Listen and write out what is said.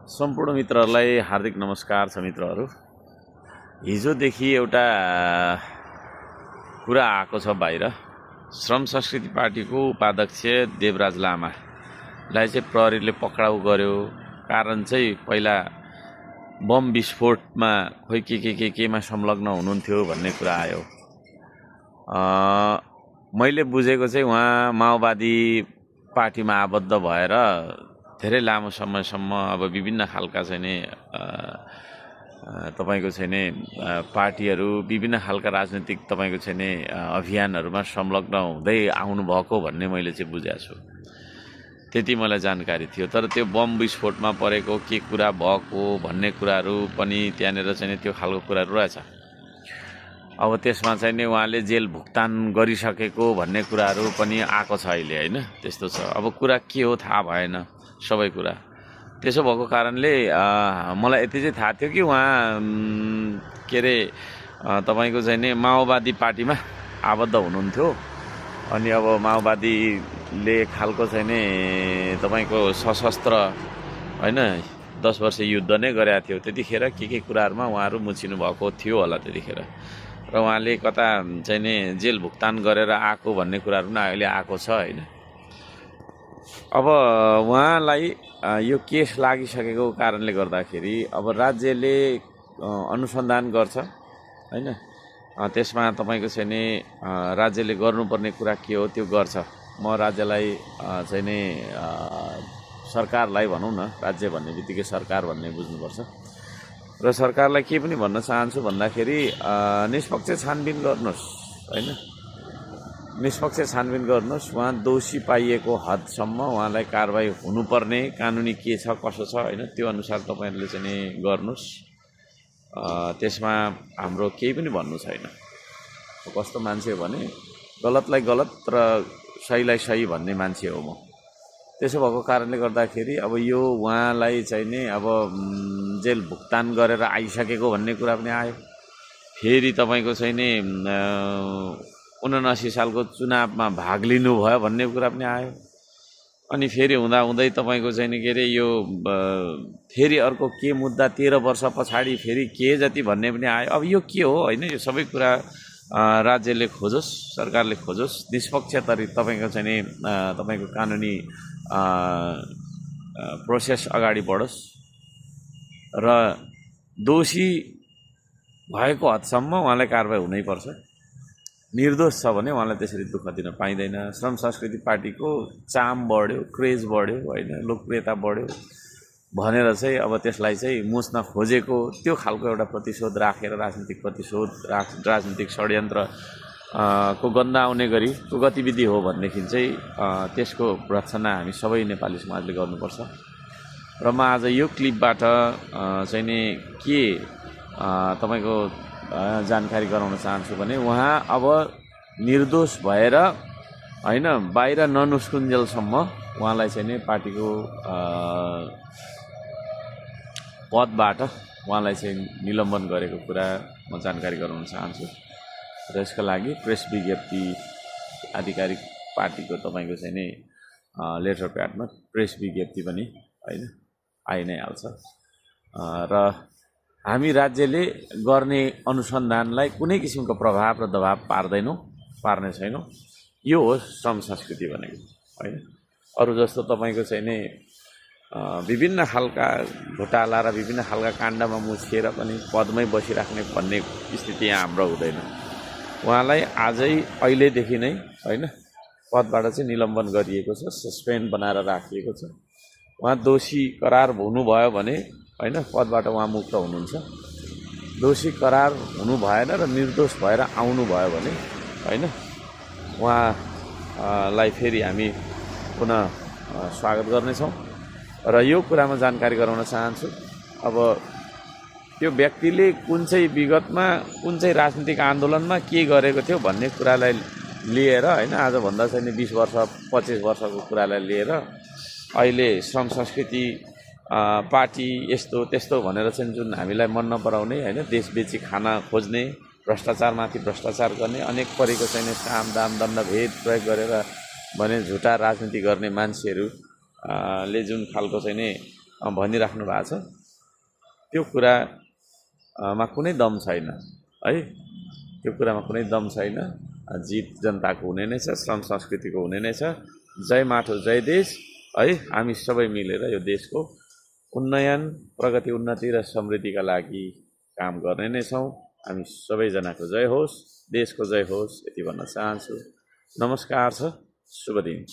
सम्पूर्ण मित्रहरूलाई हार्दिक नमस्कार छ। मित्रहरू, हिजोदेखि एउटा कुरा आएको छ बाहिर। श्रम संस्कृति पार्टीको उपाध्यक्ष देवराज लामालाई चाहिँ प्रहरीले पक्राउ गर्यो। कारण चाहिँ पहिला बम विस्फोटमा खोइ केमा संलग्न हुनुहुन्थ्यो भन्ने कुरा आयो। मैले बुझेको चाहिँ उहाँ माओवादी पार्टीमा आबद्ध भएर धेरै लामो समयसम्म अब विभिन्न खालका चाहिँ नि तपाईको चाहिँ नि पार्टीहरू, विभिन्न खालका राजनीतिक तपाईको चाहिँ नि अभियानहरूमा संलग्न हुँदै आउनुभएको भन्ने मैले चाहिँ बुझेको छु। त्यति मलाई जानकारी थियो। तर त्यो बम विस्फोटमा परेको के कुरा भएको भन्ने कुराहरू पनि त्यहाँनिर चाहिँ नि त्यो खालको कुराहरू रहेछ। अब त्यसमा चाहिँ नि उहाँले जेल भुक्तान गरिसकेको भन्ने कुराहरू पनि आएको छ अहिले, हैन? त्यस्तो छ। अब कुरा के हो थाहा भएन सबै कुरा। त्यसो भएको कारणले मलाई यति चाहिँ थाहा थियो कि उहाँ के अरे तपाईको चाहिँ नि माओवादी पार्टीमा आबद्ध हुनुहुन्थ्यो। अनि अब माओवादीले खालको चाहिँ नि तपाईको सशस्त्र हैन 10 वर्ष युद्ध नै गरेको थियो। त्यतिखेर के कुराहरुमा उहाँहरु मुछिनु भएको थियो होला त्यतिखेर। र उहाँले कता चाहिँ नि जेल भुक्तान गरेर आएको भन्ने कुराहरु पनि अहिले आएको छ, हैन? अब उहाँलाई यो केस लागिसकेको कारणले गर्दाखेरि अब राज्यले अनुसन्धान गर्छ, हैन? त्यसमा तपाईको चाहिँ नि राज्यले गर्नुपर्ने कुरा के हो त्यो गर्छ। म राज्यलाई चाहिँ नि सरकारलाई भनौं न, राज्य भन्ने बित्तिकै सरकार भन्ने बुझ्नुपर्छ। र सरकारलाई के पनि भन्न चाहन्छु भन्दाखेरि निष्पक्ष छानबिन गर्नुस्, हैन? निष्पक्ष छानबिन गर्नुस्। उहाँ दोषी पाइएको हदसम्म उहाँलाई कारबाही हुनुपर्ने कानुनी के छ कसो छ, हैन? त्यो अनुसार तपाईहरुले चाहिँ नि गर्नुस्। त्यसमा हाम्रो केही पनि भन्नु छैन। कस्तो मान्छे हो भने गलतलाई गलत र सहीलाई सही भन्ने मान्छे हो म। त्यसो भएको कारणले गर्दाखेरि अब यो उहाँलाई चाहिँ नि अब जेल भुक्तान गरेर आइसकेको भन्ने कुरा पनि आयो। फेरि तपाईको चाहिँ नि 79 सालको चुनावमा भाग लिनुभयो भन्ने कुरा पनि आयो। अनि फेरि हुँदै तपाईको चाहिँ नि के अरे यो फेरि अर्को के मुद्दा 13 वर्ष पछाडि फेरि के जति भन्ने पनि आयो। अब यो के हो, हैन? यो सबै कुरा राज्यले खोजोस्, सरकारले खोजोस्, निष्पक्ष तरिका तपाईको चाहिँ नि तपाईको कानुनी प्रोसेस अगाडि बढोस् र दोषी भएको हदसम्म उहाँलाई कारबाही हुनै पर्छ। निर्दोष छ भने उहाँलाई त्यसरी दुःख दिन पाइँदैन। श्रम संस्कृति पार्टीको चाम बढ्यो, क्रेज बढ्यो, हैन? लोकप्रियता बढ्यो भनेर चाहिँ अब त्यसलाई चाहिँ मुस्न खोजेको त्यो खालको एउटा प्रतिशोध राखेर राजनीतिक प्रतिशोध, राजनीतिक षड्यन्त्र को गन्ध आउने गरी को गतिविधि हो भनेदेखि चाहिँ त्यसको भर्त्सना हामी सबै नेपाली समाजले गर्नुपर्छ। र म आज यो क्लिपबाट चाहिँ नि के तपाईको जानकारी गराउन चाहन्छु भने उहाँ अब निर्दोष भएर हैन बाहिर ननिस्कुन्जेलसम्म उहाँलाई चाहिँ नि पार्टीको पदबाट उहाँलाई चाहिँ निलम्बन गरेको कुरा म जानकारी गराउन चाहन्छु। र यसका लागि प्रेस विज्ञप्ति आधिकारिक पार्टीको तपाईको चाहिँ नि लेटर प्याडमा प्रेस विज्ञप्ति पनि हैन आइ नै हाल्छ। र हामी राज्यले गर्ने अनुसन्धानलाई कुनै किसिमको प्रभाव र दबाव पार्ने छैनौं। यो हो श्रम संस्कृति भनेको, हैन? अरु जस्तो तपाईको चाहिँ नि विभिन्न खालका घोटाला र विभिन्न खालका काण्डमा मुछिएर पनि पदमै बसिराख्ने भन्ने स्थिति यहाँ हाम्रो हुँदैन। उहाँलाई आजै अहिलेदेखि नै हैन पदबाट चाहिँ निलम्बन गरिएको छ, सस्पेन्ड बनाएर राखिएको छ। उहाँ दोषी करार हुनुभयो भने हैन पदबाट उहाँ मुक्त हुनुहुन्छ। दोषी करार हुनु भएन र निर्दोष भएर आउनु भयो भने हैन उहाँलाई फेरि हामी पुनः स्वागत गर्नेछौँ। र यो कुरामा जानकारी गराउन चाहन्छु, अब त्यो व्यक्तिले कुन चाहिँ विगतमा कुन चाहिँ राजनीतिक आन्दोलनमा के गरेको थियो भन्ने कुरालाई लिएर हैन आज भन्दा चाहिँ 20 वर्ष 25 वर्षको कुरालाई लिएर अहिले श्रम संस्कृति पार्टी यस्तो त्यस्तो भनेर चाहिँ जुन हामीलाई मन नपराउने हैन देश बेची खाना खोज्ने, भ्रष्टाचारमाथि भ्रष्टाचार गर्ने, अनेक परेको चाहिँ साम दाम दण्ड भेद प्रयोग गरेर भने झुटा राजनीति गर्ने मान्छेहरू ले जुन खालको चाहिँ नि भनिराख्नु भएको छ त्यो कुरामा कुनै दम छैन है, त्यो कुरामा कुनै दम छैन। जित जनताको हुने नै छ, श्रम संस्कृतिको हुने नै छ। जय माटो जय देश है, हामी सबै मिलेर यो देशको उन्नयन, प्रगति, उन्नति र समृद्धिका लागि काम गर्ने नै छौँ। हामी सबैजनाको जय होस्, देशको जय होस्, यति भन्न चाहन्छु। नमस्कार छ, शुभ दिन।